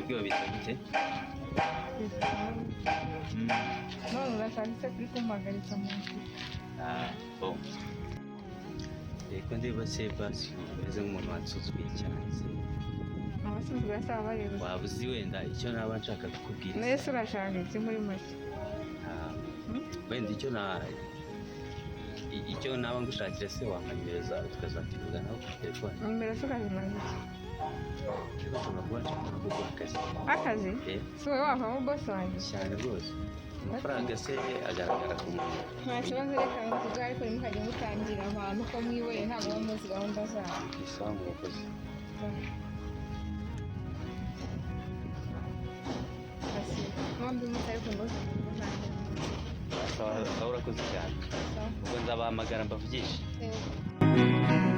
Mwebwe babita gute? None urashaka icyo kuri kumpagarika mu nzu? Ah, bon. Reka ndeba se basi umeze nk'umuntu wansuzuguye cyane se. Abasuzugura se baba bareba. Waba uzi wenda icyo naba nshaka kukubwira? Nese urashaka iki muri make? Ah, wenda icyo na icyo naba ngushakira se wampa nimero zawe tukazatuvuganaho kuri telefone. Nimero se ukazimaza iki? Ariko nshobora kuba nshaka no kuguha akazi. Akazi? Eh, Si wowe wavamo bosi wanjye? Cyane rwose. Amafaranga se agaragara ku muntu. Nta kibazo, reka mvuge, ariko ntimukajye mutangira abantu ko mwiboneye, ntabwo muba muzi gahunda zabo. Isaha murakoze. Asi, mwombi mutari kumbuza. Sawa sawa, urakoze cyane. Sawa. Ubwo nzabahamagara mbavugishe. Yego.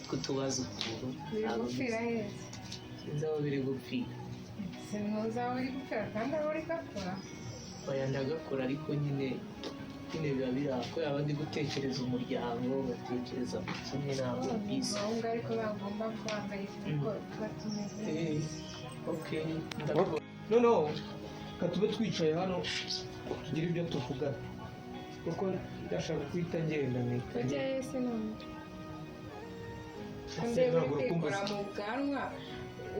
Kutubaza ukuntu Biri gupfira heza. Sinzi aho biri gupfira. Sinuzi aho biri gupfira kandi aho uri gakora. Oya, ndagakora, ariko nyine nyine biba biri aho ko yaba ndi gutekereza umuryango, ngatekereza ku kimwe, ntabwo mbizi. Ngombwa, ariko bagomba guhangayika kuko tuba tumeze. Eh, okay, ndabibona. Noneho reka tube twicaye hano tugire ibyo tuvugana, kuko ndashaka guhita ngenda nkahita Ujya yese none. Ese Ndeba uri ntabwo urukumbuzi. kwikora mu bwanwa,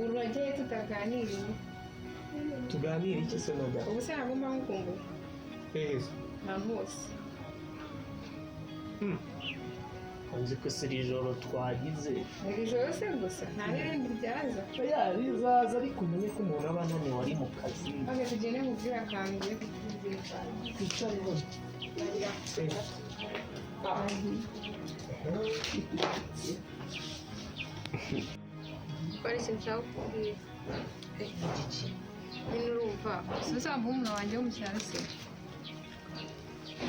urageye tutaganiriye. Tuganire iki se madamu? Ubu se ntabwo mba nkukumbuye? Heza? Ahantu hose. Nzi ko si iri joro twagize. Iri joro se gusa, nta n'irindi ryaza? Oya, rizaza, ariko umenye ko umuntu aba ananiwe ari mu kazi. Maze tugende nkubwire akantu ngiye kukubwira. Twicare hano. Gukora ikintu nshaka kukubwira. Nyine urumva sinzi wa murumuna wanjye wo mu cyaro se,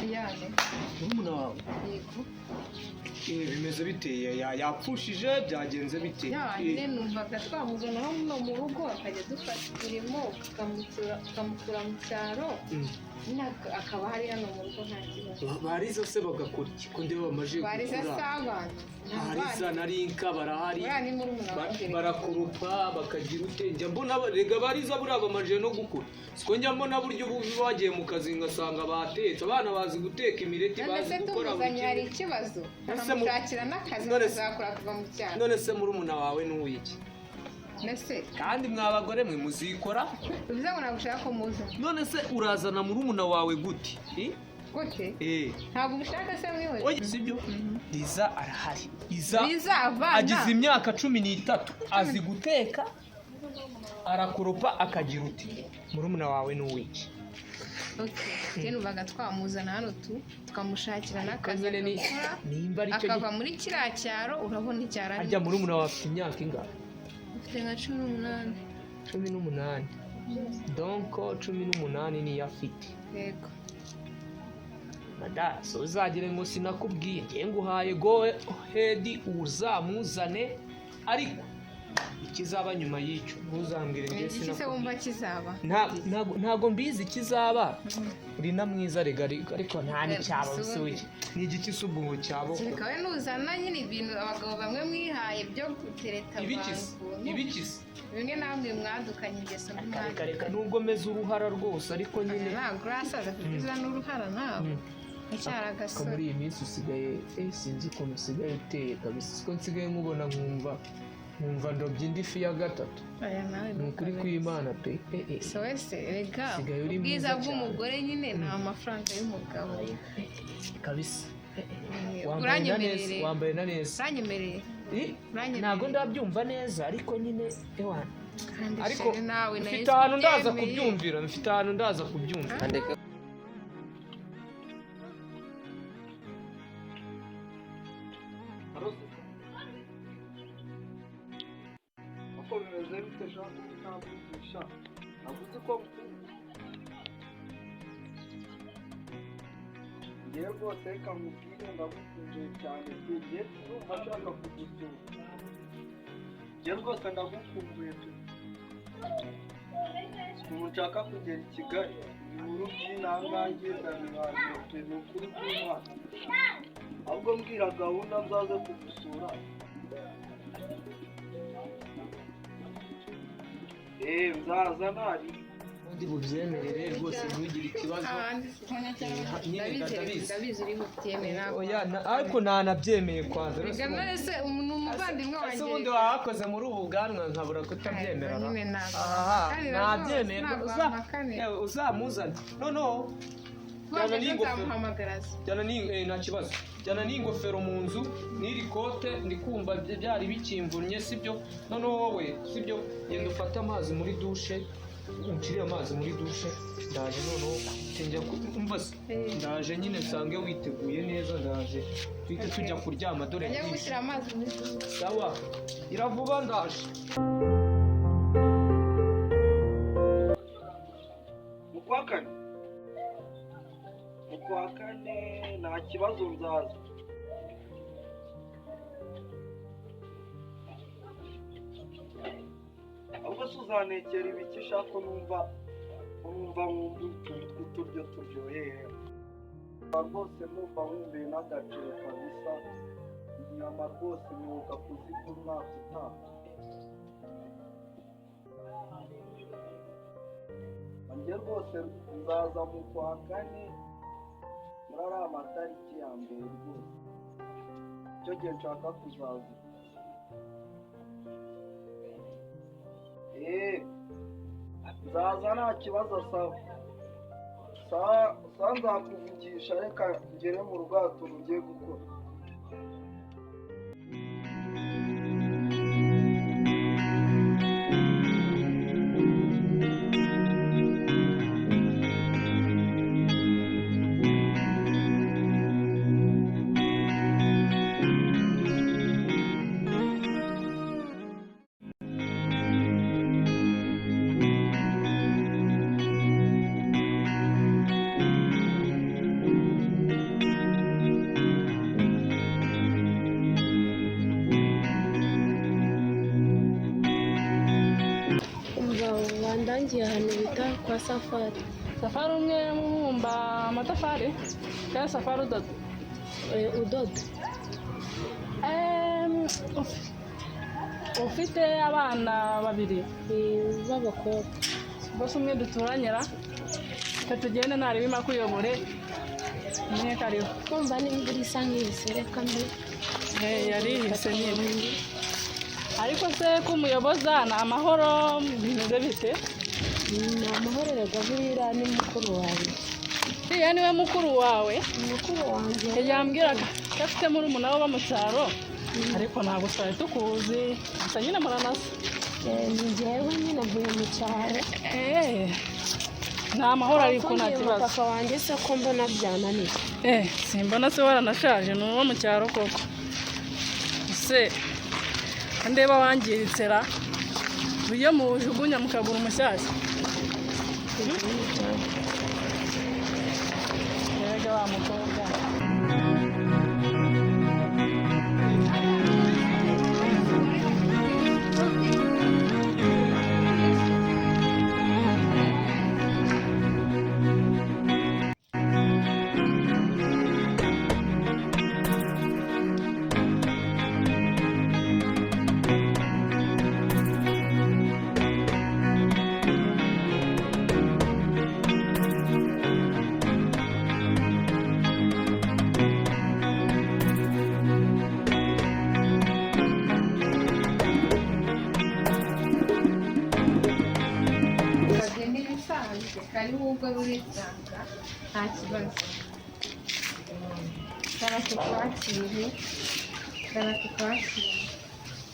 Liyane? Murumuna wawe? Yego. Eh, bimeze bite? Yapfushije, byagenze bite? Ya. Eh, Nyine numvaga twamuzana hano mu rugo akajya adufasha imirimo, tukamukura mu cyaro. Nyine akaba hari hano mu rugo, nta kibazo. Bariza se bagakora iki ko ndeba bamaze Bariza si gukura? abana? Ni Bariza abana. na Rinka barahari. Buriya ni murumuna wanjye. Barakoropa, bakagira ute, njya mbona rega bariza buriya bamajije no gukura, siko njya mbona buryo ubu bagiye mu kazi ngasanga batetse, abana bazi guteka imireti, None bazi se gukora buri tumuzanye hari kimwe. ikibazo? Ese Tukamushakira n'akazi akazakora kuva mu cyaro. None se murumuna wawe n'uwiki? Nese Kandi mwa bagore mwe muzikora. Bivuze ngo ntabwo ushaka ko muza? None se urazana murumuna wawe gute? Eh? Gute? Eh. Ntabwo ubishaka se mwiwe? Oya, sibyo, Liza arahari, Liza Liza abana. agize imyaka 13, azi guteka, arakoropa, akagira uti murumuna wawe n'uwiki? Okay. Njye numvaga twamuzana hano tukamushakira n'akazi Nyine agakora, nimba ari cyo akava muri kiriya cyaro, urabona icyaro ari Harya murumuna wawe afite imyaka ingahe? Afite nka 18. 18, donc 18 niyo afite. Yego. Mada, so uzagire ngo sinakubwiye, ngiye nguhaye go ahead uzamuzane, ariko ikizaba nyuma y'icyo ntuzambwire, ngiye Iki se sinakubwiye. wumva kizaba? Ntago mbizi ikizaba, uri na mwiza rega, ariko nta n'icyaba Si se ubundi. we ni igiki se ubwo ngo cyaba? Kereka we nuzana nyine ibintu abagabo bamwe mwihaye byo gutereta abantu Ibikisi? ukuntu. Ibikisi? Bimwe namwe mwadukanye, ingeso mbi. Reka reka, nubwo meze uruhara rwose, ariko nyine Ntabwo urasaza kuko uzana n'uruhara nawe ucyari Ko agasore. muri iyi minsi usigaye, sinzi ukuntu usigaye uteye kabisa, siko nsigaye nkubona nkumva ndobye indi fi ya gatatu. Aya nawe Ni ukuri ntukabe. kw'Imana pe. So wese rega Usigaye uri ubwiza mwiza cyane. bw'umugore nyine ni amafaranga y'umugabo. Kabisa. Wambaye na neza. Uranyemereye? Wambaye na neza. Uranyemereye? Eh, Uranyemereye? ntabwo ndabyumva neza, ariko nyine ewana. Kandi Ariko sheri nawe nayo mfite ahantu ndaza ubyemeye. kubyumvira, mfite ahantu ndaza kubyumvira. Ngewe rwose reka nkubwire ndagukunze cyane pe, ngewe ndumva nshaka kugusura. Ngewe rwose ndagukumbuye pe. Ubu nshaka kugera i Kigali, ibihuru by'intangange ndabihaze pe, ni ukuri kw'Imana. Ahubwo mbwira gahunda nzaze kugusura. Nzaza ntari. Undi bubyemerere rwose ntugire ikibazo. Nyine ndabizi. Ndabizi uri bubyemere ntabwo. Oya, ariko ntanabyemeye kwanza. Rega none se ni umuvandimwe wanjye. Ese ubundi wahakoze muri ubu bwanwa nkabura kutabyemera ra? Nyine ntabwo. Aha, Kandi nabyemeye. ntabwo wampakanira. Yewe, uzamuzane noneho None jyana n'ingofero. nzamuhamagara se. Jyana ni nta kibazo, jyana n'ingofero mu nzu n'iri kote ndi kumva byari bikimvunnye sibyo. Noneho wowe sibyo, genda ufate amazi muri dushe, uncire amazi muri dushe, ndaje noneho njya umva se, ndaje nyine nsange witeguye neza, ndaje tuhite tujya kuryama dore Ajya bwije. gushyira amazi muri dushe. Sawa, iravuba ndaje. Mu kwa kane, mu kwa kane nta kibazo nzaza. Ahubwo se uzantekera ibiki ushaka ko numva nkumva nkumva utuntu tw'uturyo turyoheye rwose, numva nkumbuye n'agaciro kabisa, inyama rwose mperuka kuzirya umwaka utaha. Njye rwose nzaza mu kwa kane muri ariya matariki ya mbere rwose, icyo gihe nshaka kuzaza. Nzaza nta kibazo. Sawa sawa sawa, nzakuvugisha, reka ngere mu rugo hari utuntu ugiye gukora. Umva, wandangiye ahantu bita kwa Safari. Safari umwe mubumba amatafari cyangwa safari udoda? Udoda. Ufite abana babiri b'abakobwa. Bose umwe duturanyira, reka tugende ntarebe makuyobore umwe kariho. Kumva n'imvura isa nk'iyisereka mbi. Yarihise nyine. Ariko se ko umuyoboza ni amahoro, bimeze bite? Ni amahoro rega, buriya ni mukuru wanjye. Uriya niwe mukuru wawe? Mukuru wanjye. Yambwiraga ko afite murumuna we uba mu cyaro, ariko ntabwo twari tukuzi, gusa nyine muranasa. Ni njyewe nyine mvuye mu cyaro. Ni amahoro ariko nta Wakumbuye kibazo. Papa wanjye se ko mbona byananiye? Simbona se waranashaje, ni uwo mu cyaro koko. Se ndeba wangiritse ra, iyo mujugunya mukagura umushyashya. Erega wa mukobwa. Bagenda ibisanzwe kariho ubwo rurisanga nta kibazo. Ndara tukwakire, ndara tukwakire.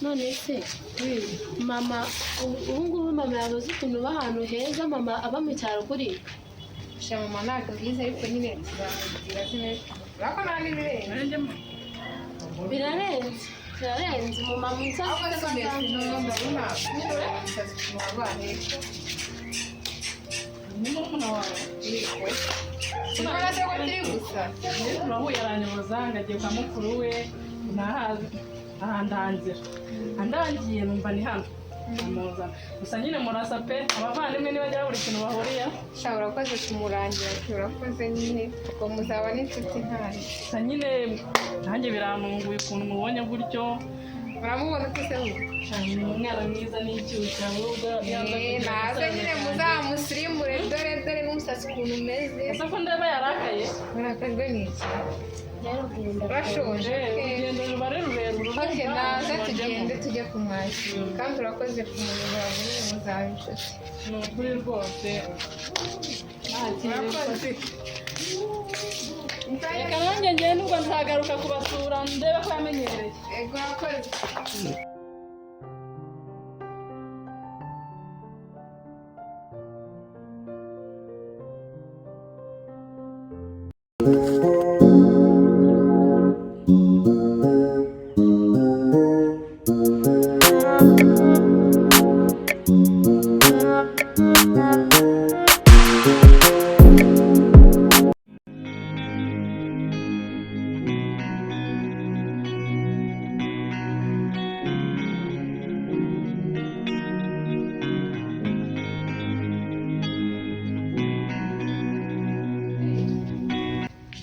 None se mama, ubu ngubu mama yabuze ukuntu uba ahantu heza, mama aba mu cyaro kuri Sha mama ntabwo abizi, ariko nyine tuzamugira zino urako nta n'ibirenze. Birarenze, birarenze umumama Ahubwo unsanzwe. se mbese noneho ndabona nyine umusatsi wabaye. Ni murumuna wawe? Urabona se ko turi gusa? Turahuye aranyoboza ngo agiye kwa mukuru we ntahazi ahandangira andangiye numva ni hano amuzana. Gusa nyine murasa pe, abavandimwe nibagira buri kintu bahuriyeho. Sha urakoze kumurangira, urakoze nyine ngo muzaba n'inshuti ntayo. Gusa nyine nanjye birantunguye ukuntu mubonye gutyo. Uramubona ute se we? Sha, ni umwana mwiza n'icyushyu ahubwo yanze kugira Naze isano nyine cyanjye. muzamusirimure, dore dore n'umusatsi ukuntu umeze. Ese ko ndeba yarakaye? Urakajwe n'iki? Urashonje? Eh, urugendo ruba ari rurerure. Ok, urumva naze ushonjemo. tugende tujye kumwakira, kandi urakoze kumuyobora muri muzaba inshuti. Ni ukuri rwose nta Urakoze. Reka nanjye ngende, ubwo nzagaruka kubasura ndebe ko yamenyereye. Ego, urakoze.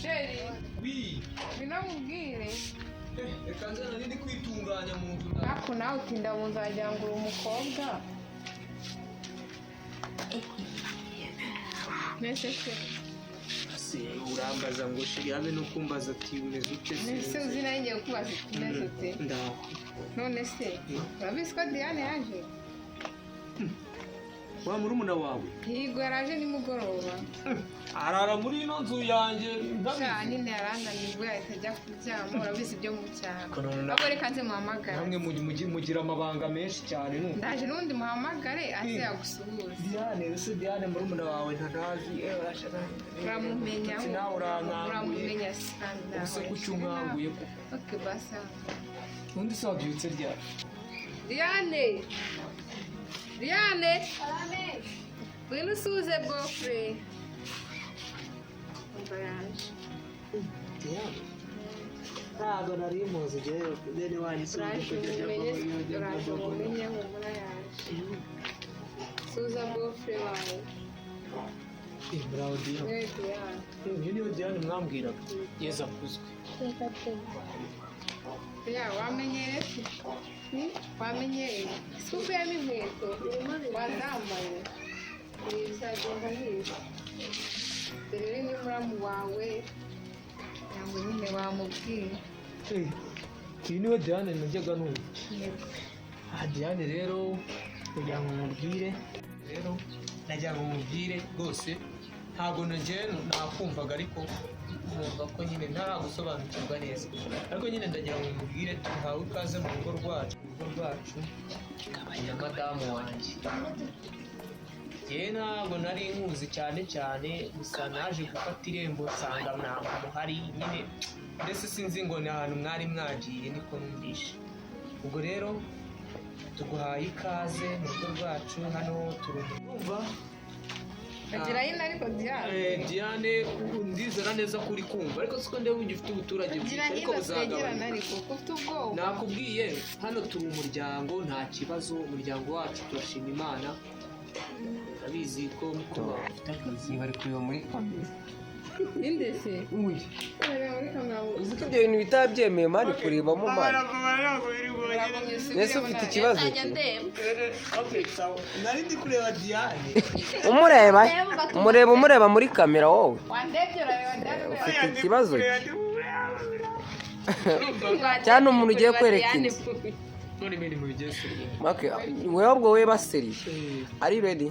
Sheri, Wi, binamubwire. Reka nzana nindi kwitunganya mu nzu. Ariko nawe utinda mu nzu wagira ngo uri umukobwa. Mbese se, Se urambaza ngo sheri, habe no kumbaza ati umeze ute se? mbese uzi nawe ngiye kukubaza uti umeze ute? Ndaho. None se, urabizi ko Diane yaje? Wa murumuna wawe? Yego, yaraje nimugoroba. Arara muri ino nzu yanjye Sha ndabizi. nyine yarananiwe ahita ajya kuryama, urabizi ibyo mu cyaro. Kono Ahubwo reka nze muhamagare. Namwe mugira amabanga menshi cyane numva. Ndaje n'ubundi muhamagare aze yagusuhuze. Diane, ese Diane murumuna wawe ntanazi? Eh, urashaka. Uramumenya. Nawe urankanguye. Uramumenya se kandi nawe. Ubuse kuki unkanguye ko? Ok, basa. Undi se wabyutse ryari? Diane! Diane! Ngwino usuhuze bofure. Umva yaje. Diane. Ntabwo nari muzi jewe bene wanyu si Uraje umumenye, uraje umumenye, humura yaje. Suza bofure wawe. Bravo Diane. Mwe Diane. Uyu niwe Diane mwambwiraga. Yezu akuzwe. Ya, wamenyere se? Wamenyereye? Si ukuyemo inkweto? Wazambaye? Ibi bizagenda neza. Dore rero ni muramu wawe, ntabwo nyine wamubwiye. Eh, iyi niwe Diane najyaga numva. Yego. Ah, Diane rero kugira ngo mubwire Rero nagira ngo mubwire rwose ntabwo nongeye nakumvaga, ariko numva ko nyine ntaragusobanukirwa neza, ariko nyine ndagira ngo mubwire tuhawe ikaze mu rugo rwacu, urugo rwacu na madamu wanjye. Njyewe ntabwo nari nkuzi cyane cyane, gusa naje gufata irembo nsanga ntabwo muhari nyine, mbese sinzi ngo ni ahantu mwari mwagiye, niko numvishe. Ubwo rero tuguhaye ikaze mu rugo rwacu, hano turi umva. Bagira hino ariko Diane. Diane, ndizera neza ko uri kumva, ariko siko ndeba ugifite ubuturage bwinshi Gira ariko hino twegerane buzagabanuka. ariko kuko ufite ubwoba. Nakubwiye hano turi umuryango, nta kibazo, umuryango wacu turashima Imana, urabizi ko mukuru wawe afite akazi. Bari kureba muri kamera. Ninde se? Uyu. Kureba muri kamera. Uzi ko ibyo bintu bitaba byemewe mani kurebamo mani. Mbese ufite ikibazo ki? Nari ndi kureba Diane. Umureba umureba umureba muri kamera wowe. Wandebye urareba Diane. Ufite ikibazo ki? Cyane umuntu ugiye kwereka inzu. None ibindi mubigeze. Okay, wewe ubwo we baseriye. Ari ready?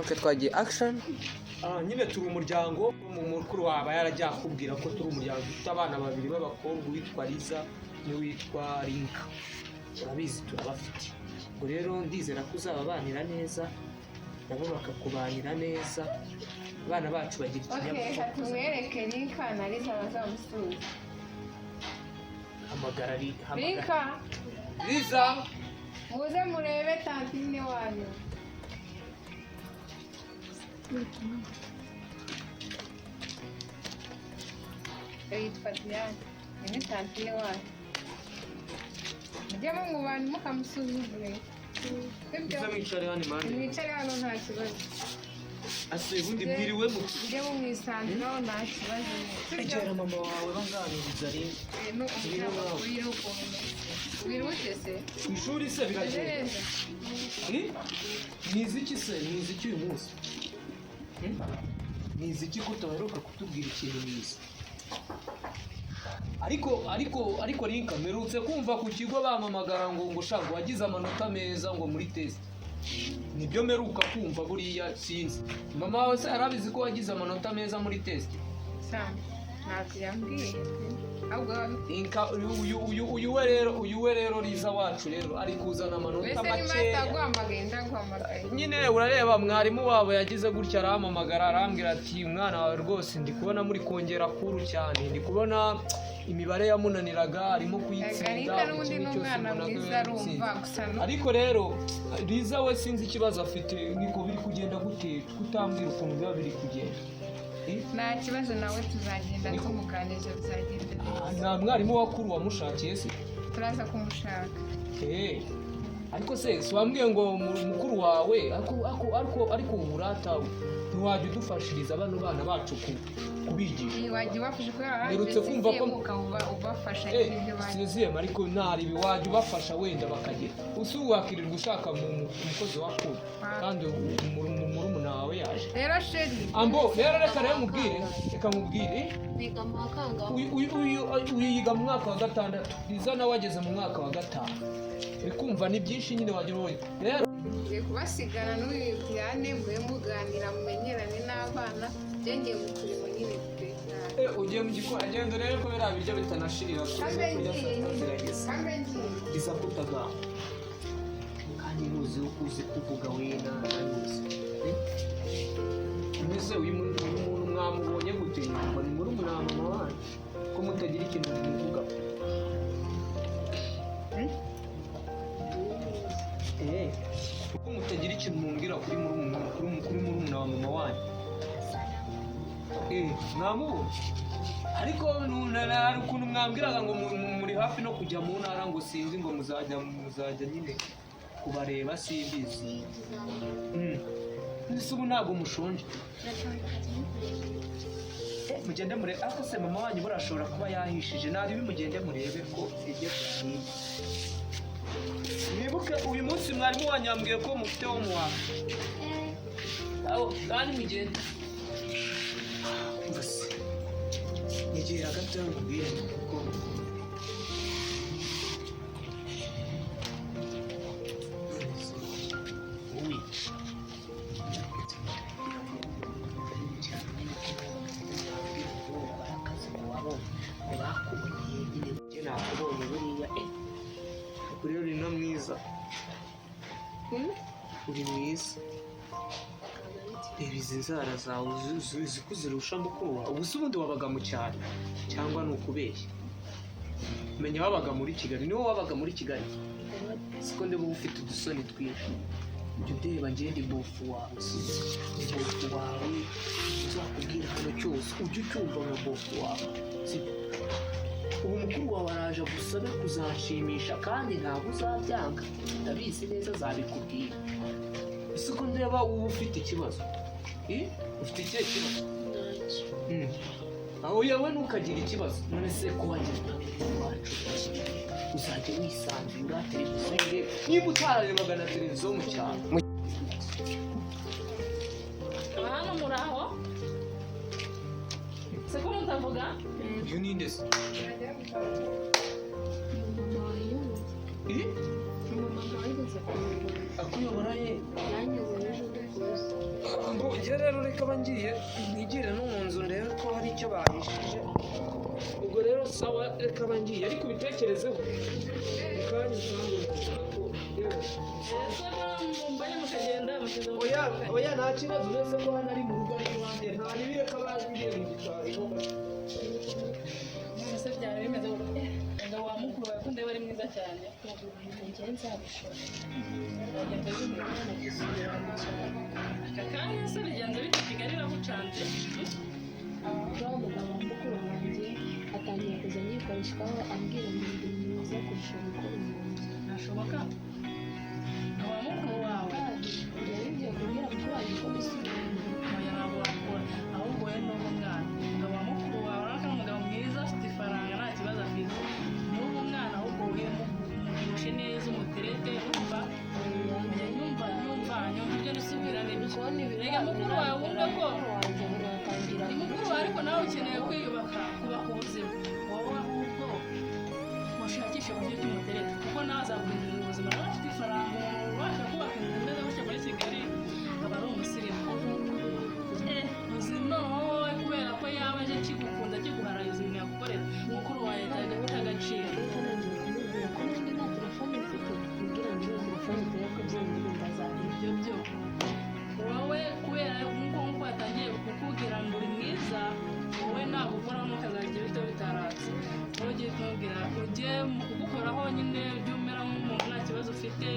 Okay, twagiye action. Ah, nyine turi umuryango, mukuru wawe yarajya akubwira ko turi umuryango dufite abana babiri b'abakobwa, uwitwa Liza n'uwitwa Rinka, urabizi turabafite. Ubwo rero ndizera ko uzababanira neza nabo bakakubanira neza, abana bacu bagira Ok, reka ikinyabupfura. tumwereke Linka na Liza bazamusuhuza. Hamagara hamagara. Linka, Liza. muze murebe tantine wanyu. Yitwa Diane, ni tantine wanyu. Mujye mumubana mukamusuzugure, sibyo? Muze mwicare hano impande. Mwicare hano, nta kibazo. Ase ubundi mwiriwe mute? Mujye mumwisanzuraho, nta kibazo, sibyo? Egera mama wawe baganiriza rimwe. Ibintu umubwira ukuntu umeze. Wirute se? Ku ishuri se Umeze biragenda? neza. Eh? Mwize iki se? Mwize iki uyu munsi? Hmm? Mwize iki ko utaheruka kutubwira ikintu mwize? Ariko Linka, mperutse kumva ku kigo bampamagara ngo shaka wagize amanota meza ngo muri test. Nibyo mperuka kumva, buriya sinzi. Mama wawe se yarabizi ko wagize amanota meza muri test? Sam, ntabyo yambwiye pe. Ahubwo Linka, uyu we rero Liza wacu rero ari kuzana amanota wese niba makeya. ataguhamagaye, ndaguhamagaye. Nyine urareba, mwarimu wabo yagize gutya arampamagara, arambwira ati: "Umwana wawe rwose ndi kubona muri kongera kuru cyane, ndi kubona imibare yamunaniraga arimo kuyitsinda." Garinka Buri n'ubundi kimwe ni cyose umwana mbona ko mwiza, arumva yatsinze. gusa Ariko rero Liza we sinzi ikibazo afite. Niko biri kugenda gute kutambwira ukuntu biba biri kugenda? Eh? Nta kibazo, nawe tuzagenda tumuganiriza, bizagenda neza. Nta mwarimu wakuru wamushakiye se? Turaza kumushaka. Eh, ariko se si wambwiye ngo mukuru wawe, ariko uburata ntiwajya udufashiriza bano bana bacu kubigisha? Iyi wajya ubafasha kubera Mperutse kumva ko- ukaba ubafasha Eh, ibyo bari siziyemu, ariko ntaribi wajya ubafasha wenda bakagira usi wakirirwa ushaka mu mukozi wa kuru kandi murumuna wawe yaje. Rero chéri. Ambo rero, reka rero mubwire, reka mubwire. Biga mu wa kangahe? Uyu yiga mu mwaka wa gatandatu, Liza nawe ageze mu mwaka wa gatanu. Uri kumva ni byinshi nyine wagira uwo rero. Ngiye kubasigana n'uyu Diane, mube muganira mumenyerane n'abana. Njye ngiye mu turimo nyine dutekanye. Eh, ugiye mu gikoni, agenda urebe ko biriya biryo bitanashirira, tuze Kambe kurya ngiye saa sita nyine. zirageze. Kambe ngiye. Liza kutaga Kandi ntuzi uzi kuvuga we nanuzi. Mbese uyu muntu mwamubonye gute? Ngo ni murumuna wa mama wanyu, ko mutagira ikintu muvuga? Eh, ko mutagira ikintu mumbwira kuri murumuna wa mama wanyu? Eh, mwamubonye ariko hari ukuntu mwambwiraga ngo muri hafi no kujya mu ntara, ngo sinzi ngo muzajya nyine kubareba, simbizi. Ese ubu ntabwo mushonje? Mugende murebe, ariko se mama wanyu burashobora kuba yahishije nabi. Mugende murebe ko ibyo byahiye. Mwibuke uyu munsi mwarimu wanyu yambwiye ko mufite wo mu wawe aho, kandi mugende. Umva se, nyegera gatoya nkubwire kuko wowe bakuboneye nyine, njye nakubonye buriya. Eh, Ubwo rero uri na mwiza, uri mwiza. Reba izi nzara zawe, uzi ko zirusha mukuru wawe. Ubu se ubundi wabaga mu cyaro cyangwa ni ukubeshya? Menya wabaga muri Kigali, niwo wabaga muri Kigali, siko? Ndeba uba ufite udusoni twinshi. Jya undeba, ngende bofu wawe, si ni bofu wawe, uzakubwira hano cyose ujye ucyumva nka bofu wawe, sibyo? Ubu mukuru wawe araje agusabe kuzanshimisha kandi ntabwo uzabyanga, ndabizi neza azabikubwira. Ese ko ndeba uba ufite ikibazo? Eh? Ufite ikihe kibazo? Ntacyo. Aho yawe ntukagire ikibazo. None se ko wagira iwacu uzajya wisanzura, televiziyo urebe? Niba utararebaga na televiziyo mu cyaro. Hano muri aho se ko mutavuga? Uyu ni nde se? Umumama wayoboye. Eh? Umumama wigeze kuyobora. Akuyobora ye? Yanyoboye ejo dukuze. Ngo njye rero reka mba ngiye nigire no mu nzu ndebe ko hari icyo bahishije. Ubwo rero sawa, reka mba ngiye, ariko ubitekerezeho mu kanya usange ko yewe. Ese mumbanye mukagenda mushyize mu Oya, oya, nta kibazo. Uretse ko hano ari mu rugo, ari iwanjye, nta ribi. Reka baje mu gikari ho gato. Ese byari bimeze gute? Umugabo wa mukuru wawe ko ndeba ari mwiza cyane? Njye nzabishobora. Bigenze bite? Imana gusubira mu cyaro. Aka kanya se bigenze bite? Kigali iragucanze? Uriya mugabo wa mukuru wanjye. Byashoboka wa mukuru wawe? Ngiye kubwira mukuru wanjye ko mbisubiye. Oya, ntabwo wakora, ahubwo wowe ni umwana. Umugabo wa mukuru wawe urabona ko ari umugabo mwiza, afite ifaranga, nta kibazo afite. Ni umwana, ahubwo wowe mugushe neza, umuterete, urumva? Oya, nyumva, nyumva, nyumva, ibyo ndikubwira ni ibyo. Rega mukuru wawe wumve ko wanjye mwatangira. Ni mukuru wawe, ariko nawe ukeneye kwiyubaka, kubaka ubuzima. Wowe ahubwo mushakishe uburyo ki umutereta, kuko nawe azaguhindurira ubuzima. Nawe afite ifaranga. Umuntu ubasha kubaka inzu imeze gutya muri Kigali aba ari umusirimu. Ubuzima wowe, kubera ko yaba aje akigukunda, akiguharaye, ibintu yagukorera mukuru wawe adafite agaciro. Reka nongeye kumubwira ko nanjye nta telefone mfite, mubwira ngo iyo telefone dore ko byonyine ndazabona. Ibyo byo wowe, kubera nk'uko yatangiye kukubwira ngo uri mwiza, wowe nagukoraho ntukazajya ibyo bitaratse. Wowe ugiye kumubwira, ujye mu kugukoraho nyine, ujye umera nk'umuntu nta kibazo ufite,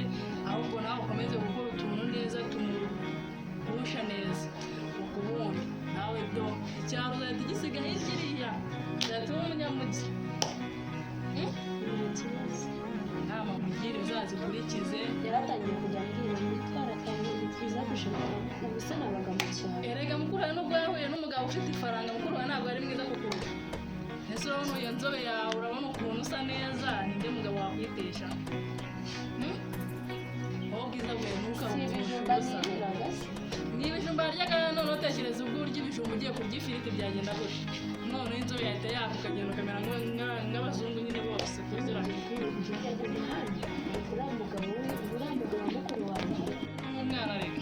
ahubwo nawe ukomeze gukora utuntu neza tumugusha neza. Ubwo ubundi nawe do icyaro uzahita ugisiga hirya iriya, uzahita uba umunyamujyi. Nta kibazo. Inama nkugire uzazikurikize. Yaratangiye kujya ambwira ngo twaratanye, ni byiza gushaka, ubu se nabaga mu cyaro. Erega mukuru wawe nubwo yahuye n'umugabo ufite ifaranga, mukuru wawe ntabwo ari mwiza kukurusha. Ese urabona iyo nzobe yawe, urabona ukuntu usa neza, ninde mugabo wakwitesha? Hmm? Wowe ubwiza bwawe Si ntukabupfushe ibijumba ubusa. niriraga se? Ni ibijumba waryaga, none utekereza ubwo urya ibijumba ugiye kurya ifiriti byagenda gutya? Noneho inzobe yahita yaka, ukagenda ukamera nk'abazungu nyine bose tuziranye. Njye umuhanda, uriya mugabo we, uriya mugabo wa mukuru wanjye. Nk'umwana, reka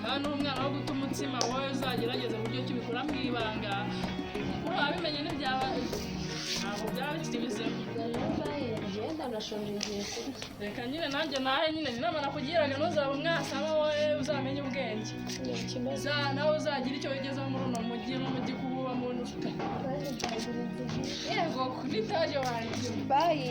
hano umwana wo guta umutsima. Wowe uzagerageza uburyo ki ubikora mu ibanga, mukuru wabimenye ntibyaba, ntabwo byaba bikiri bizima. Rero baye, njyewe ndanashonje, ngiye kurya. Reka nyine nanjye nahe nyine inama nakugiraga, ntuzaba umwasama, wowe uzamenye ubwenge. Nta kibazo. Nawe uzagira icyo wigezaho muri uno mujyi, n'umujyi kuba ubamo ufite. Baye, nzagura inzu. Yego, kuri etaje wanjye. Bayi.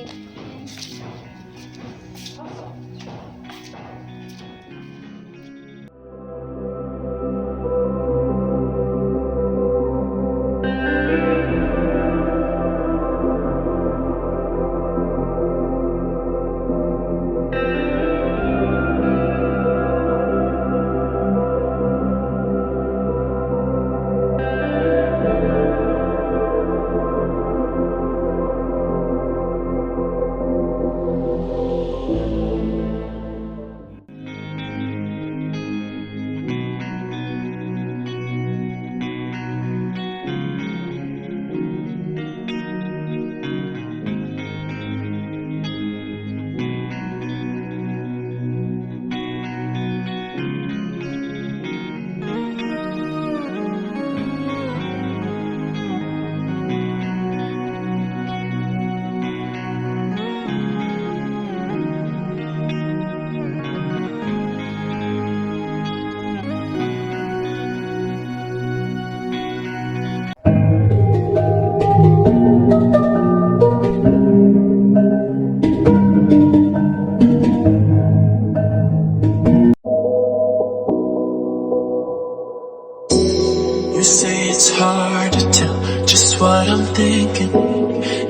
You say it's hard to tell just what I'm thinking.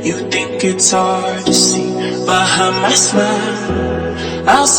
You think it's hard to see behind my smile. I'll say